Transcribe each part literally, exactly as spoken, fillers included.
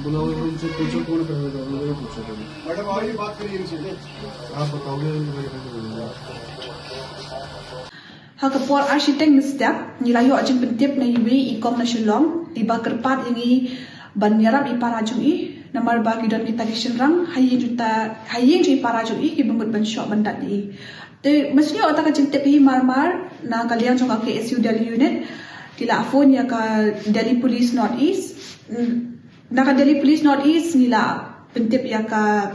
बुलाओ, उनसे पूछो कौन कर रहा है, उन्होंने पूछो कभी। मैडम, और भी बात करिए इनसे। आप बताओगे, उनके बारे में। Ha ka por ar shiteng mynstep, ngi la ïoh jingpyntip na iwei i kong na Shillong, iba kyrpad ïa ngi ban ïarap i para jong i, namar ba ki don kita ki shynrang ha ïing jong i, ha ïing jong i para jong i, kiba mut ban shoh ban dat ïa i. Te mynstep ïoh kata ka jingtip hi mar mar, na ka liang jong ka K S U Delhi unit, ki la phone ïa ka Delhi Police North East. Mm, na ka Delhi Police North East ngi la pyntip ïa ka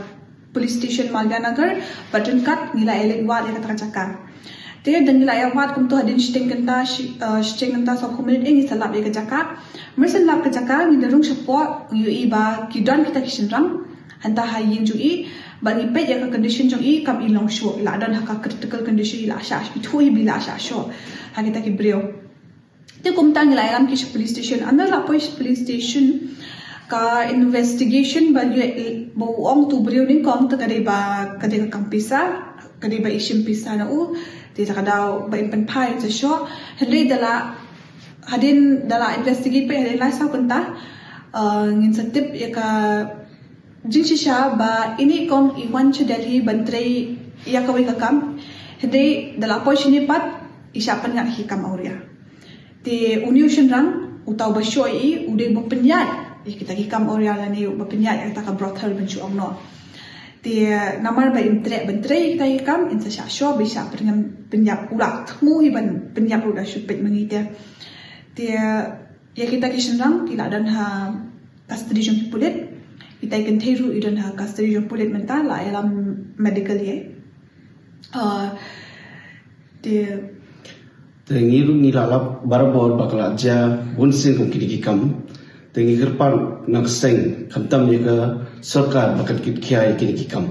police station Malviya Nagar, bad ryngkat ngi la elek wad ïa kata ka jaka. Te da ngi la ïa wad kumto hadien shiteng kynta, shi-, eh, shiteng kynta sawphew minit, eh, ngi sa lap ïa ka jaka. Mar shen lap ka jaka, ngi da rung shapoh, ngi ïohi ba ki don kita ki shynrang hangta ha ïing jong i, bad ngi peit ïa ka condition jong i, kam i long shuh, i la don ha ka critical condition, i la shah, i thuh hi ba i la shah shuh ha kita ki briew. Te kumta ngi la ïalam ki sha police station. Ynda la poi sha police station, ka investigation ba ïoh, ba u ong utu u briew nyngkong te ka dei ba, ka dei ka kam pisa, ka dei ba i shim pisa na u, te ka daw ba im pynphai sha shuh. Hynrei da la, hadien da la investigate peit hadien lai saw kynta, eh, ngin sa tip ïa ka jingshisha ba ine i kong i wan sha Delhi ban trei ïa kawei ka kam. Hynrei da la poi shane pat, i shah pynïap ïa ki kam awria. Te une u shynrang, uta uba shoh ïa i, u dei uba pynïaid ïa kita ki kam awria lane uba pynïaid ïa kita ka brothel ban shu ong noh. Te namar ba im treh ban trei ïa kita ki kam, in sa shah shuh ba i shah pynïap, pynïap, u la thmu hi ban pynïap ruh, da shu peit ma ngi te. Te ïa kita ki shynrang ki la don ha custody jong ki pulit. Kita i kynthei ruh i don ha custody jong pulit mynta, la ïalam medical ïa i. Ah, te Te ngi ruh ngi la lap barabor ba ka la jia bunsien kum kine ki kam. Te ngi kyrpad na ka seng, khamtam ïa ka sorkar ba kan kitkhia ïa kine ki kam.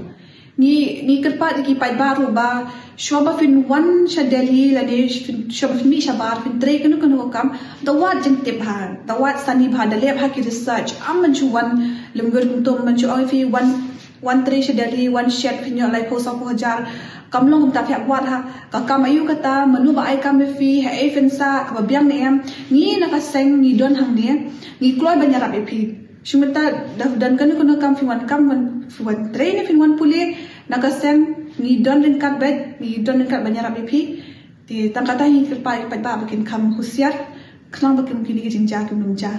Ngi, ngi kyrpad ïa ki paidbah ruh ba shuwa ba phin wan sha Delhi lane phin, shuwa ba phin mih shabar, phin trei kano kano ka kam, da wad jingtip bha, da wad sani bha, da leh bha ki research. Ym ban shu wan lyngngoh kumto, ym ban shu ong ïa phi wan, wan trei sha Delhi, wan shet phin ïoh laiphew sawphew hajar. Kam long kumta, phi hap wad ha ka kam aïu kata, mano ba ai kam ïa phi, haei phin sah, kaba biang ne em. Ngi na ka seng ngi don hangne, ngi kloi ban ïarap ïa phi. Shu mynta da don kano kano kam, phi wan kam, wan, phi wan trei ne phin wan pule, na ka seng ngi don ryngkat beit, ngi don ryngkat ban ïarap ïa phi. Te tang kata hi kyrpad ïa ki paidbah ba kin kham husiar khnang ba kin, kine ki jingjia kim nym jia.